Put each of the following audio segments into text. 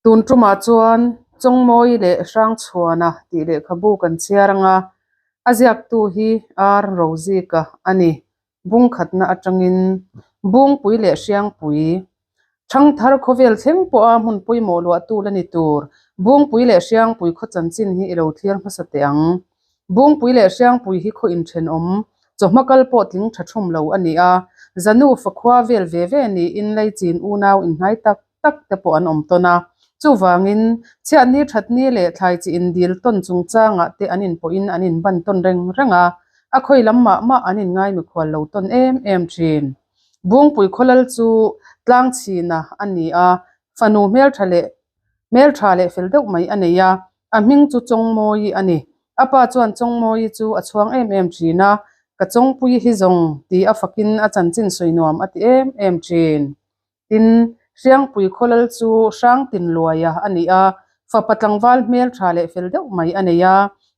Tun tumah chuan Chawngmawi leh Hrangchhuana tih lehkhabu kan chhiar ang a, a ziaktu hi R Rozika a ni. Bungkhatna atangin Bungpui leh Hriangpui Thangthar khawvel thleng pawha hmun pawimawh luahtu la ni tur Bungpui leh Hriangpui khaw chanchin hi i lo thlir hmasa teh ang. Bungpui leh Hriangpui hi khaw inthenawm, chawhma kal pawh tling tha thum lo a ni a, Zanu fakhua vel ve ve niin Leichin unau inhnai tak tak te pawh an awm tawn a. Chuvangin, chhiatni thatni leh thlai chi indil tawn chungchangah te an inpawhin an inban tawn reng reng a, a khawi lam mah mah an inngai mikhual lo tawn em em thin. Bungpui khawlal chu tlangchhina a ni a, fanu hmeltha leh hmeltha leh fel deuh mai a nei a, a hming chu Chawngmawii a ni. A pa chuan Chawngmawii chu a chhuang em em thin a, Ka Chawngpui hi zawng ti a fakin a chanchin sawi nuam a ti em em thin. Tin, Hriangpui khawlal chu Hrangtinluaia a ni a, fapa tlangval hmeltha leh fel deuh mai a nei a,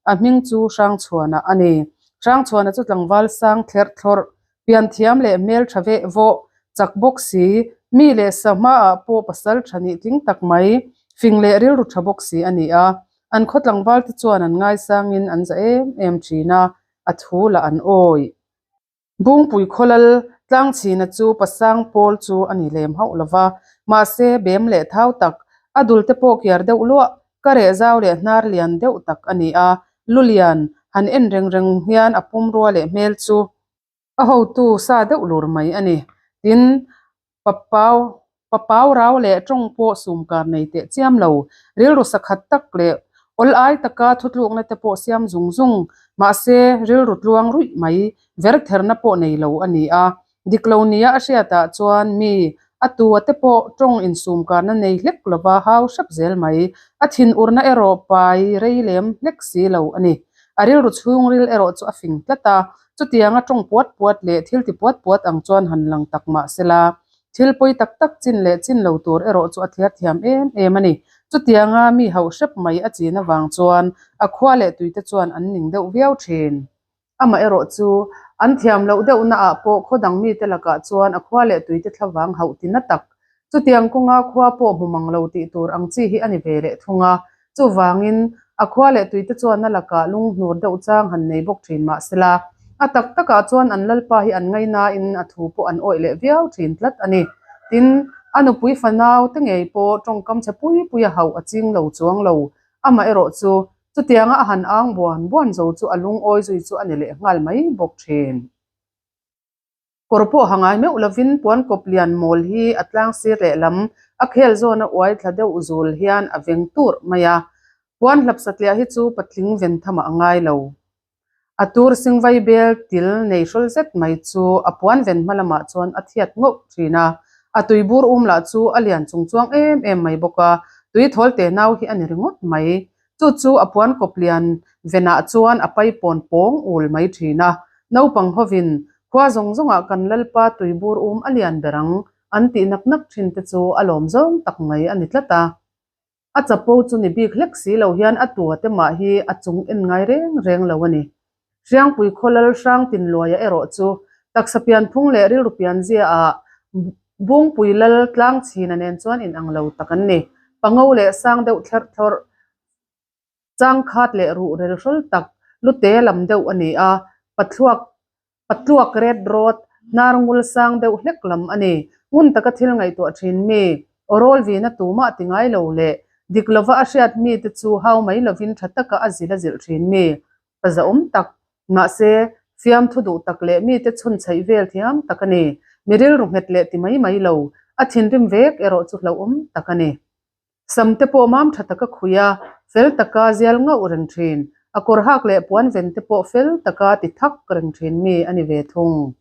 a hming chu Hrangchhuana a ni. Hrangchhuana chu tlangval sang thlerh thlawrh, pianthiam leh hmeltha veh vawh, chak bawk si, mi leh sa hmaah pawh pasal tha nih tling tak mai, fing leh rilru tha bawk si a ni a. An khaw tlangval te chuan an ngaisangin an za em em thin a, a thu lah an awih. Bungpui khawlal tlangchhina chu pasang pawl chu a ni lem hauh lo va, mahse bem leh thau tak, a dul te pawh kiar deuh luah, ka reh zau leh hnar lian deuh tak a ni a, lu lian han en reng reng hian a pumrua leh hmel chu a hotu sa deuh lur mai a ni. Tin, Papau Papau rau leh tawng pawh sumkar nei teh chiam lo, rilru sakhat tak leh awl ai taka thutlukna te pawh siam zung zung, mahse rilru tluang ruih mai vertherna pawh nei lo a ni a. Dik lo nia a hriatah chuan mi a tua te pawh tawng insumkarna nei hlek lova hau hrep zel mai, a thinurna erawh pai rei lem hlek si lo a ni. A rilru chhungril erawh chu a fing tlat a, Chutianga tawng puat puat leh thil ti puat puat ang chuan han lang tak mah sela, thil pawi tak tak chin leh chin lo tur erawh chu a thliar thiam em em a ni. Chutianga mi hauh hrep mai a chin avang chuan a khua leh tuite chuan an ning deuh viau thin. Amah erawh chu an thiam loh deuhna ah pawh khaw dang mite lakah chuan a khua leh tuite thlavang hauh ti na tak Chutiang kawnga khua pawh hmu mang lo tih tur ang chi hi a ni ve leh thung a. Chuvangin, a khua leh tuite chuan a lakah lunghnur deuh chang han nei bawk thin mah sela, a tak takah chuan an lalpa hi an ngainain a thu pawh an awih leh viau thin tlat a ni. Tin, a nupui fanau te ngei pawh tawngkam chhe pui pui a hauh a ching lo chuang lo. Amaherawh chu, chutianga a han ang buan buan zo chu a lungawi zui chu a ni leh nghal mai bawk thin. Kawr pawh ha ngai meuh lovin puan kawp lian mawl hi a tlang sir lehlam a khel zawn a uai thla deuh zul hian a veng tur mai a. Puan hlap satliah hi chu patling ven thamah a ngai lo. A tur singvai bel til nei hrawl zet mai chu a puan ven hma lamah chuan a thiat ngauh thin a. A tui bur um lah chu a lian chung chuang em em mai bawk a, tui thawl te nau hi a ni ringawt mai. Chu chu a puan kawp lian venah chuan a pai pawn pawng ul mai thin a. Naupang hovin, Khua zawng zawngah kan Lalpa tuibur um a lian ber ang, an tih nak nak thin te chu a lawm zawng tak mai a ni tlat a. A chapo chu ni bik hlek si lo hian a tua te mah hi a chung en ngai reng reng lo a ni. Hriangpui khaw lal hrang tinluaia erawh chu taksa pianphung leh rilru pianzia ah Bungpui lal tlang chhina nen chuan inang lo tak an ni. Pango leh sang deuh thlerh thlawrh, changkhat leh ruh rel hrawl tak, lute lam deuh a ni a, pathluak Patluak red road, hnar ngul sang deuh hlek lam a ni. Ngun taka thil ngaihtuah thin mi, awrawl vina tumah ti ngai lo leh dik lova a hriat mi te chu hau mai lovin tha taka a zil a zilh thin mi, pa zahawm tak, mahse, fiamthu duh tak leh mite chhun chheih vel thiam tak a ni. Mi rilru nghet leh ti mai mai lo, a thinrim vek erawh chu hlauhawm tak a ni. Sam te pawh mam tha taka khuih a, fel taka zial ngauh reng thin. A kawr hak leh puan ven te pawh fel taka ti thak reng thin mi a ni ve thung.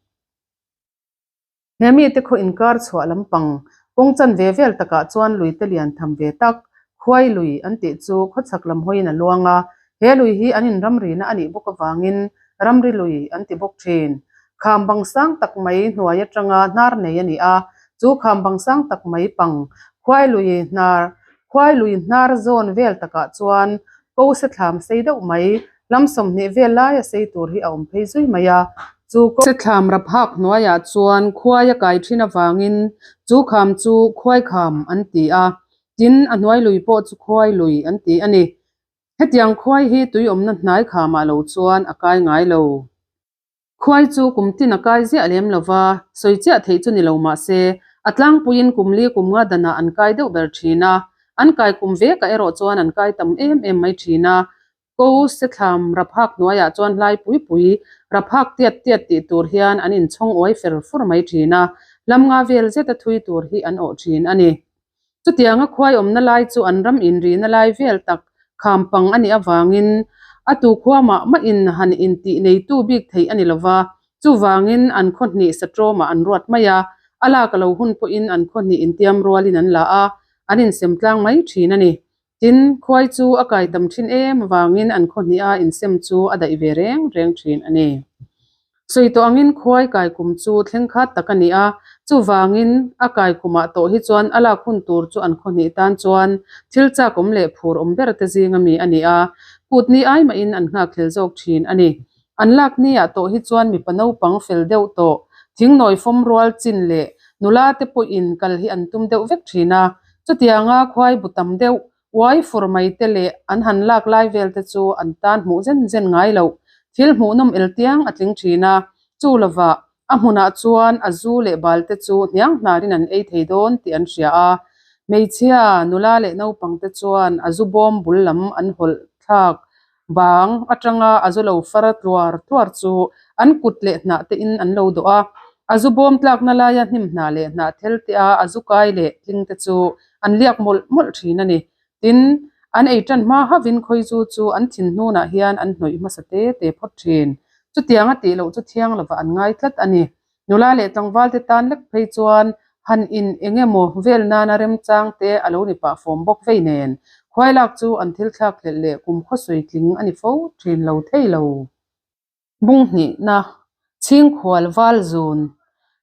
He mite khaw inkar chhuah lampang kawng chan ve vel takah chuan lui te lian tham ve tak, khuai lui an tih chu khawchhak lam hawiin a luang a. He lui hi an inramrina a nih bawk avangin ramri lui an ti bawk thin. Kham bang sang tak mai hnuai atanga hnar nei a ni a, chu kham bang sang tak mai pang khuai lui hnar khuai lui hnar zawn vel takah chuan ko se thlam sei deuh mai lam 20 vel laia sei tur hi a awm phei zui mai a, chu ko se thlam rap hak hnuaiah chuan khuai a kai thin avangin chu kham chu khuai kham an ti a. Tin, a hnuai lui pawh chu khuai lui an ti a ni. Hetiang khuai hi tui awmna hnai khamah lo chuan a kai ngai lo. Khuai chu kum tin a kai ziah lem lo va, sawi chiah theih chu ni lo mah se, a tlangpuiin kum li kum nga danah an kai deuh ber thin a. An kai kum vekah erawh chuan an kai tam em em mai thin a. Ko Sethlam raphak hnuaiah chuan hlai pui pui, raphak tiat tiat tih tur hian an inchhawng uai fer fur mai thin a, hlam nga vel zeta thui tur hi an awh thin a ni. Chutianga khuai awmna lai chu an ram inrihna lai vel tak kham pang a nih avangin a tu khua mah mahin han intih neitu bik theih a ni lova, chuvangin an khaw hnih satrawmah an ruat mai a, a lak a lo hun pawhin an khaw hnih intiam rualin an la a, an insem tlang mai thin a ni. Tin, khuai chu a kai tam thin em avangin an khaw hniha insem chu a daih ve reng reng thin a ni. Sawi tawh angin khuai kai kum chu thleng khat tak a ni a, chuvangin a kai kumah tawh hi chuan a lak hun tur chu an khaw hnih tan chuan thil chak awm leh phur awm ber te zing ami a ni a, kut ni ai mahin an nghakhlel zawk thin a ni. An lak niah tawh hi chuan mipa naupang fel deuh tawh, thingnawi fawm rual chin leh nula te pawhin kal hi an tum deuh vek thin a, chutianga khuai bu tam deuh uai fur mai te leh an han lak lai vel te chu an tan hmuh zen zen ngai loh. Thil hmuhnawm eltiang a tling thin a, chu lovah a hmunah chuan a zu leh bal te chu hniang hnarin an ei thei dawn tih an hria a. Hmeichhia, nula leh naupang te chuan a zu bawm bul lam an hawlh thlak bang atanga a zu lo far tluar tluar chu an kut leh hnah te in an lo dawh a. A zu bawm tlakna laia hnim hnah leh hnah thel te a a zu kai leh tling te chu an liak mawlh mawlh thin a ni. Tin, an ei tan hma hauhin khawizu chu an thin hnunah hian an hnawih hmasa te te phawt thin. Chutiang a tih loh chu thiang lovah an ngai tlat a ni. Nula leh tlangval te tan lek phei chuan han in eng emaw vel nana remchang te a lo ni pah fawm bawk vei nen, khuai lak chu an thil thlak hlelh leh kum khawsawi tling a ni fo thin lo thei lo. Bung hnihna, Chhingkhual val zun.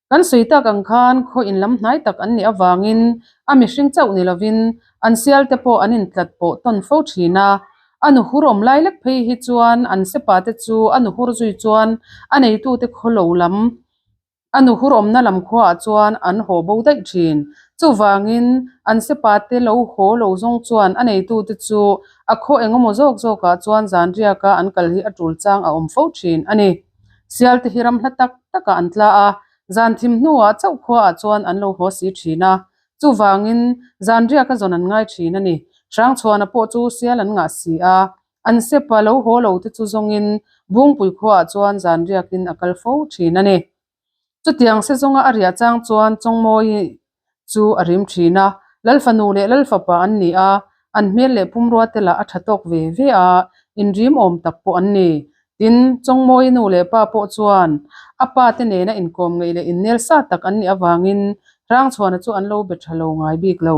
Kan sawi tak ang khan khaw in lam hnai tak an nih avangin a mihring chauh ni lovin an sial te pawh an intlat pawh tawn fo thin a. A nuhur awm lai lek phei hi chuan an sepa te chu a nuhur zui chuan a neitute khaw lo lam A nuhur awmna lam khuaah chuan an haw bo daih thin. Chuvangin, an sepa te lo haw lo zawng chuan a neitute chu a khaw engemaw zawk zawkah chuan zan riaka an kal hi a tul chang a awm fo thin a ni. Sial te hi ram hla tak takah an tla a, zan thim hnuah chauh khuaah chuan an lo haw si thin a. Chuvangin, zan riaka zawn an ngai thin a ni. Hrangchhuana pawh chu sial an ngah si a, An sepa lo haw lo te chu zawngin Bungpui khuaah chuan zan riakin a kal fo thin a ni. Chutiang se zawnga a riah chang chuan Chawngmawi chu a rim thin a, Lalfanu leh Lalfapa an ni a, an hmel leh pumrua te lah a tha tawk ve ve a, inrim awm tak pawh an ni. Tin, Chawngmawi nu leh pa pawh chuan a pa te nena inkawm ngeih leh innel sa tak an nih avangin Hrangchhuana chu an lo be tha lo ngai bik lo.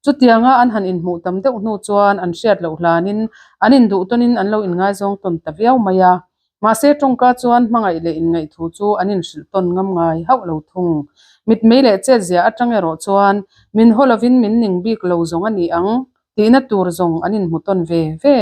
Chutianga an han inhmuh tam deuh hnu chuan an hriat loh hlanin an induh tawnin an lo inngaizawng tawn ta viau mai a. Mahse tawngka chuan hmangaih leh inngaih thu chu an inhrilh tawn ngam ngai hauh lo thung. Mitmei leh chetzia atang erawh chuan min haw lovin min ning bik lo zawng a ni ang tihna tur zawng an inhmu tawn ve ve.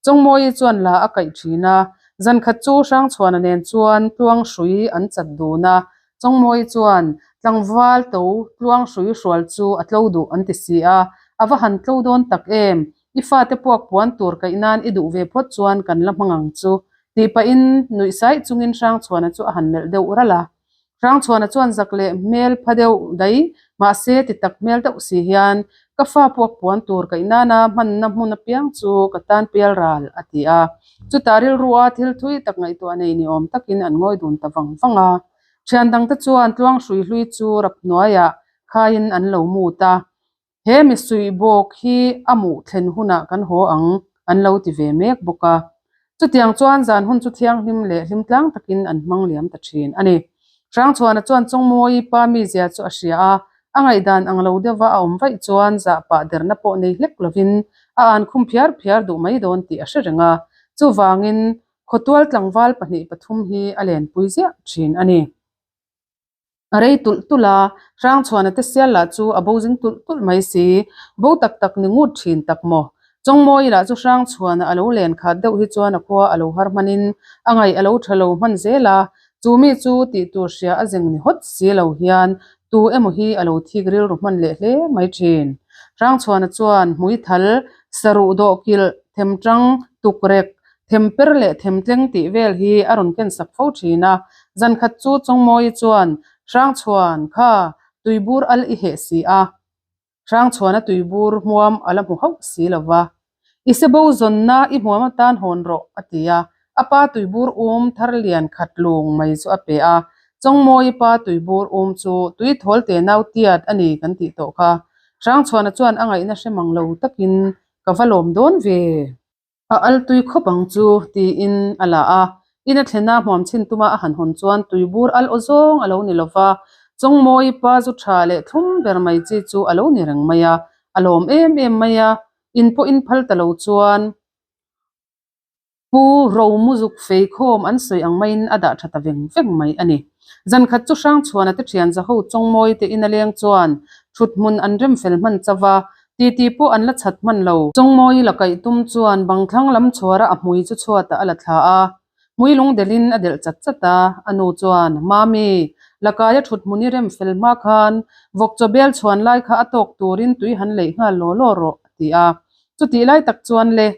Chawngmawi chuan la a kaih thin a, zankhat chu Hrangchhuana nen chuan tluang hrui an chat dun a, Chawngmawi chuan tlangval to tluang hrui hrual chu a tlo duh an ti si a, a va han tlo dawn tak em, i fate puak puan tur kaih nan i duh ve phawt chuan kan la hmang ang chu tih pahin nuih saih chungin Hrangchhuana chu a han melh deuh ralh a. Hrangchhuana chuan zak leh hmel pha deuh dai mahse ti tak hmel deuh si hian ka fa puak puan tur kaih nana hmanna hmun apiang chu ka tan pial ral a ti a. Chutah rilrua thil thui tak ngaihtuah nei ni awm takin an ngawi dun ta vang vang a. Thian dangte chuan tluang hrui hlui chu rap hnuaiah khaiin an lo mut a. He mi suih bawk hi a muh thlen hunah kan haw ang an lo ti ve mek bawk a. Chutiang chuan zan hun chu thianghlim leh hlimtlang takin an hmang liam ta thin a ni. Hrangchhuana chuan Chawngmawi pa mizia chu a hria a, a ngaihdan ang lo deuha a awm vaih chuan zah pah derna pawh nei hlek lovin a an khum phiar phiar duh mai dawn tih a hre reng a. Chuvangin khawtual tlangval pahnih pathum hi a lenpui ziah thin a ni. A rei tulh tulh a, Hrangchhuana te sial lah chu a bo zing tulh tulh mai si. Bo tak tak ni ngut thin tak maw? Chawngmawi lah chu Hrangchhuana a lo len khat deuh hi chuan a khua a lo har hmanin a ngaih a lo tha lo hman zel a, chu mi chu tih tur hria a zeng ni hawt si lo hian tu emaw hi a lo thik rilru hman leh hle mai thin. Hrangchhuana chuan hmuithal, saruh dawhkilh, themtang, tukrek, themper leh themtleng tih vel hi a rawn kensak fo thin a. Zankhat chu Chawngmawii chuan, Hrangchhuan, kha, tuibur al i heh si a. Hrangchhuana tuibur hmuam a la hmu hauh si lo va. I sebo zawnna i hmuam atan hawn rawh, a ti a. A pa tuibur um thar lian khat lung mai chu a pe a. Chawngmawii pa tuibur um chu tui thawl te nau tiat a ni kan tih tawh kha. Hrangchhuana chuan a ngaihna hre mang lo takin, Ka va lawm dawn ve. A al tui khawp ang chu, tiin a la a. In a thlena hmuam chhin tuma a han hawn chuan tuibur al aw zawng a lo ni lo va, Chawngmawii pa zu tha leh thlum ber mai chi chu a lo ni reng mai a. A lawm em em mai a, in pawh in phal ta lo chuan Pu Romu zuk fei khawm an sawi ang maiin a dah tha ta veng veng mai a ni. Zankhat chu Hrangchhuana te thian zaho Chawngmawii te in a leng chuan thut hmun an rem fel hman chauh a, Titi pawh an la chhat hman lo. Chawngmawii la kaih tum chuan bang thlang lam chhuara a hmui chu chhuatah a la thla a, hmui lung delhin a delh chat chat a. A nu chuan, Mami, la kaia thut hmun i rem fel hma khan vawk chaw bel chhuan lai kha a tawk turin tui han leih nghal law law rawh, a ti a. Chutih lai tak chuan le,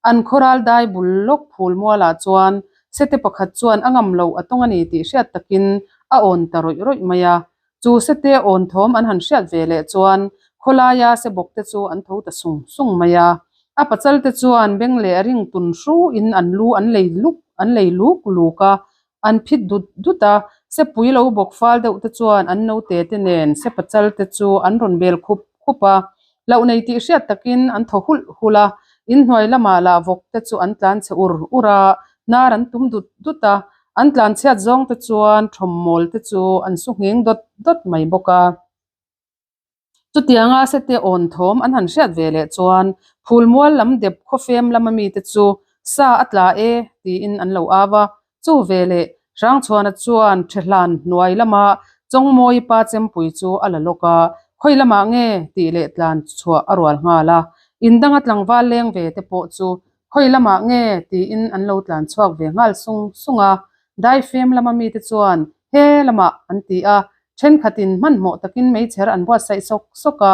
an khawral dai bul lawk phul mualah chuan sete pakhat chuan a ngam loh a tawng a ni tih hriat takin a awn ta rawih rawih mai a. Chu sete awn thawm an han hriat ve leh chuan khawlaia se bawk te chu an tho ta sung sung mai a. A pachal te chuan beng leh ring tun hru in an lu an lei luk an lei luk luk a, an phit dut dut a. Sepui lo bawk fal deuh te chuan an naute te nen se pachal te chu an rawn bel khup khup a. Loh nei tih hriat takin an thaw hulh hulh a, inhnuai lamah lah vawk te chu an tlan chhe ur ur a, hnar an tum dut dut a, an tlan chhiat zawng te chuan thawmmawl te chu an su nghing dawt dawt mai bawk a. Chutianga sete awn thawm an han hriat ve leh chuan phulmual lam dep khawfem lama mite chu sa a tla e tiin an lo au a, Chu veleh Hrangchhuana chuan Thehlan hnuai lama Chawngmawii pa chempui chu a la lawk a, khawi lamah nge tih leh tlan chhuah a rual nghal a. In danga tlangval leng ve te pawh chu khawi lamah nge tiin an lo tlan chhuak ve nghal sung sung a. Daifem lama mite chuan he lamah an ti a, thenkhatin hmanhmawh takin meichher an buatsaih sawk sawk a,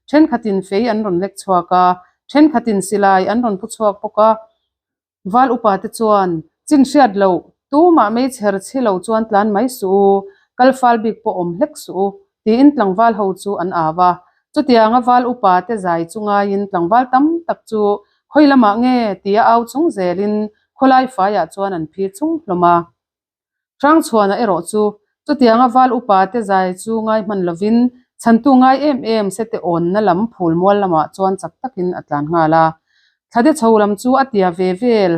thenkhatin fei an rawn lek chhuak a, thenkhatin silai an rawn pu chhuak bawk a. Val upa te chuan, Chin hriat loh, tumah meichher chhi lo chuan tlan mai suh u, kal fal bik pawh awm hlek suh u, tiin tlangval ho chu an au a. Chutianga val upa te zai chu ngaiin tlangval tam tak chu khawi lamah nge tia au chung zelin khawlai faiah chuan an phir chung hlawm a. Hrangchhuana erawh chu chutianga val upa te zai chu ngai hman lovin chhantu ngai em em sete awnna lam phul mual lamah chuan chak takin a tlan nghal a. Thlade chho lam chu a tia ve vel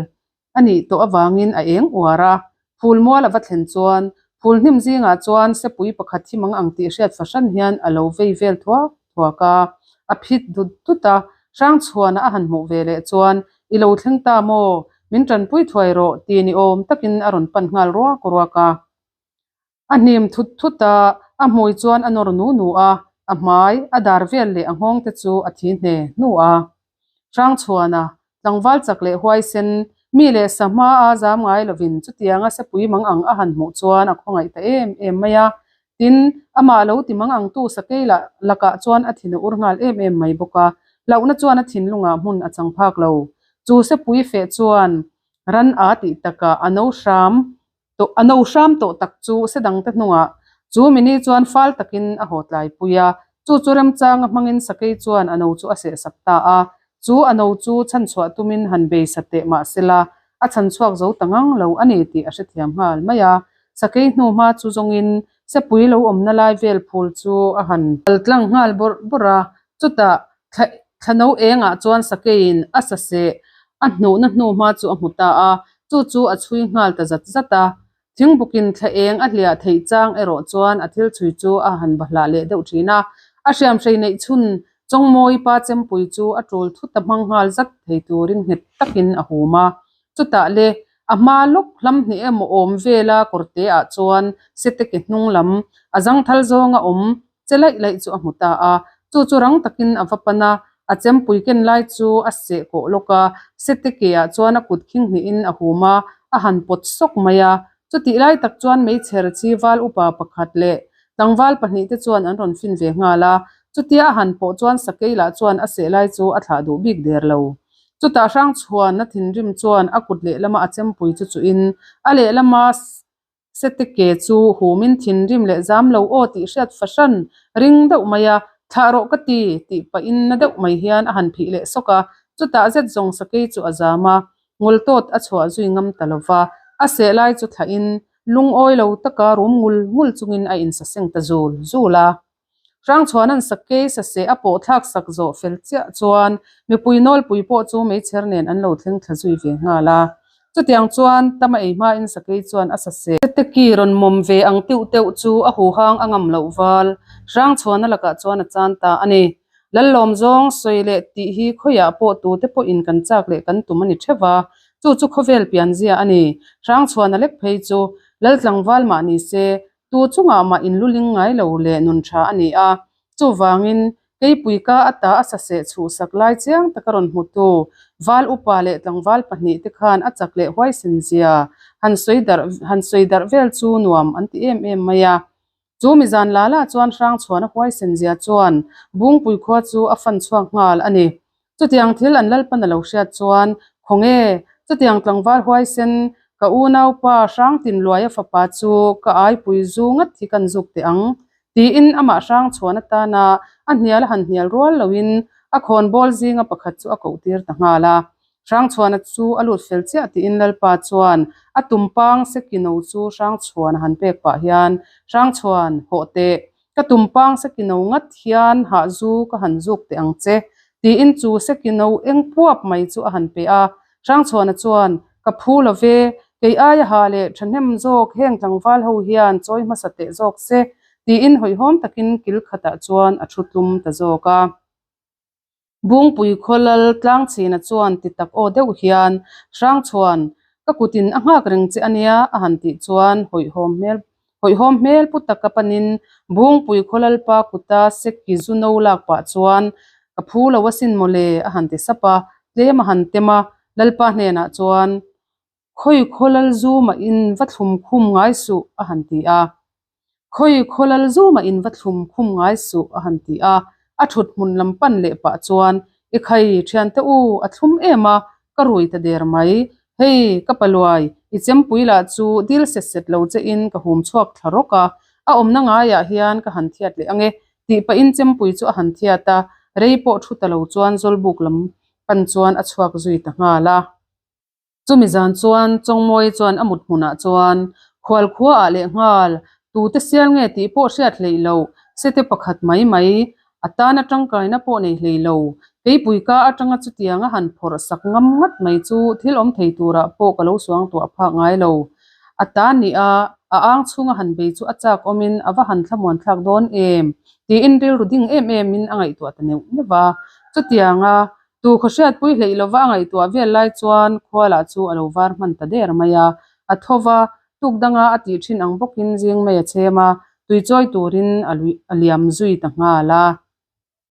a nih tawh avangin a eng uar a. Phul mual a va thlen chuan phul hnim zingah chuan sepui pakhat hi mang ang tih hriat fahran hian a lo vei vel thuak thuak a. A phit dut dut a, Hrangchhuana a han hmuh ve leh chuan I lo thleng ta maw? Min tanpui thuai rawh ti ni awm takin a rawn pan nghal ruak ruak a. A hnim thut thut a, a hmui chuan a nawr nu nu a, a hmai, a dar vel leh a nghawng te chu a thi hne hnu a. Hrangchhuana, tlangval chak leh huaisen, mi leh sa hma a zam ngai lovin chutianga sepui mang ang a han hmuh chuan a khawngaih ta em em mai a. Tin, amah lo ti mang ang tu sakei lah lakah chuan a thin a ur nghal em em mai bawk a, hlauhna chuan a thinlungah hmun a chang phak lo. Chu sepui feh chuan ran a tih takah a no hram tawh a no hram tawh tak chu se dangte hnungah chu mini chuan fal takin a haw tlaipui a, chu chu remchanga hmangin sakei chuan a no chu a sehsak ta a, chu a no chu chhanchhuah tumin han bei sa teh mah sela a chhanchhuak zo ta ngang lo a ni tih a hrethiam nghal mai a. Sakei hnu hma chu zawngin sepui lo awmna lai vel phul chu a han kal tlang nghal bawrh bawrh a, chutah thla thla no engah chuan sakeiin a saseh a hnuhna hnu hma chu a hmu ta a, chu chu a chhui nghal ta zat zat a. Thingbukin thla eng a hliah theih chang erawh chuan a thil chhui chu a han bahlah leh deuh thin a, a hriamhrei neih chhun Chawngmawi pa chempui chu a tul thut a hmang nghal zat thei turin nghet takin a hum a. Chutah le, a hma lawk hlam hnih emaw awm vela kawrte ah chuan sete ke hnung lam a zangthal zawnga awm che laih laih chu a hmu ta a. Chu chu rang takin a va pan a, a chempui ken lai chu a seh kawh lawk a, sete ke ah chuan a kut khing hnihin a hum a, a han pawt sawk mai a. Chutih lai tak chuan meichher chi val upa pakhat leh tlangval pahnihte chuan an rawn fin ve nghal a. Chutia a han pawh chuan sakei lah chuan a seh lai chu a thlah duh bik der lo. Chutah Hrangchhuana thinrim chuan a kut lehlama a chempui chu chuhin a lehlama Sete ke chu humin thinrim leh zam lo aw tih hriat fahran ring deuh mai a, Thlah rawh ka ti, tih pahin na deuh mai hian a han phih leh sawk a, chutah zet zawng sakei chu a zam a, ngul tawt a chhuah zui ngam ta lo va, a seh lai chu thlahin lungawi lo taka rum ngul ngul chungin a insaseng ta zul zul a. Hrangchhuana'n sakei saseh a pawh thlak sak zawh fel chiah chuan mipui nawlpui pawh chu meichher nen an lo thleng thla zui ve nghal a. Chutiang chuan tama ei hmain sakei chuan a saseh. Teki rawn mawm ve ang teuh teuh chu a huhang a ngam loh val. Hrangchhuana lakah chuan a chan ta a ni. Lallawm zawng sawi leh tih hi khawiah pawh tute pawhin kan chak leh kan tum a ni theuh va, chu chu khawvel pianzia a ni. Hrangchhuana lek phei chu Laltlangval mah ni se Tu chungah mah inluling ngai lo leh nun tha a ni a, chuvangin keipui ka ata a saseh chhuhsak lai chiang taka rawn hmutu val upa leh tlangval pahnihte khan a chak leh huaisen zia han sawi darh han sawi darh vel chu nuam an ti em em mai a. Chu mizan la la chuan Hrangchhuana huaisen zia chuan Bungpui khua chu a fan chhuak nghal a ni. Chutiang thil an lalpan a lo hriat chuan, Khawnge, chutiang tlangval huaisen, ka unaupa Hrangtinluaia fapa chu ka aipui zu ngat hi kan zuk teh ang, tiin amah Hrangchhuan atana a hnial a han hnial rual loin a khawnbawl zinga pakhat chu a kohtir ta nghal a. Hrangchhuana chu a lut fel chiah tiin Lalpa chuan a tumpang Sekino chu Hrangchhuan a han pek pah hian, Hrangchhuan, hawh teh, Ka tumpang sekino ngat hian hah zu ka han zuk teh ang che, tiin chu sekino eng puap mai chu a han pe a. Hrangchhuana chuan, Ka phu lo ve, kei aia ha leh thahnem zawk heng tlangval ho hian chawi hmasa teh zawk se, tiin hawihhawm takin kil khatah chuan a thu tlum ta zawk a. Bungpui khawlal tlangchhina chuan ti tak aw deuh hian, Hrangchhuan, ka kutin a nghak reng che ania a han tih chuan hawihhawm hmel hawihhawm hmel pu taka panin Bungpui khawlal pa kuta seki zu no lak pah chuan, Ka phu lo asin mawle a han ti sap a, tlem a han tem a, Lalpa hnenah chuan, Khawi khawlal zu mah in va thlum khum ngai suh a han ti a. Khawi khawlal zu mah in va thlum khum ngai suh a han ti a. A thut hmun lam pan leh pah chuan, I khai thiante u, a thlum em a, ka rui ta der mai. Hei, ka paluai, i chempui lah chu dil set set lo che in ka hum chhuak thla rawk a, a awmna ngaiah hian ka han thiat leh ang e, tih pahin chempui chu a han thiat a, rei pawh thu ta lo chuan Zawlbuk lam pan chuan a chhuak zui ta nghal a. Chumi zan chuan Chawngmawii chuan a mut hmunah chuan khual khuaah leh nghal tute sial nge tih pawh hriat hleih loh sete pakhat mai mai a tana tangkaina pawh nei hlei lo. Keipui ka atanga chutiang a han phawrh sak ngam ngat mai chu thil awm thei turah pawh ka lo suang tuah phak ngai lo. A ta nih a, a ang chhunga han bei chu a chak awmin a va han thlamuan thlak dawn em tiin rilru ding em emin a ngaihtuah ta neuh neuh va. Chutianga Tu khaw hriatpui hleih lova a ngaihtuah vel lai chuan khualah chu a lo var hman ta der mai a. A tho va, tuk danga a tih thin ang bawkin zing mai a chhem a, tui chawi turin a luih a liam zui ta nghal a.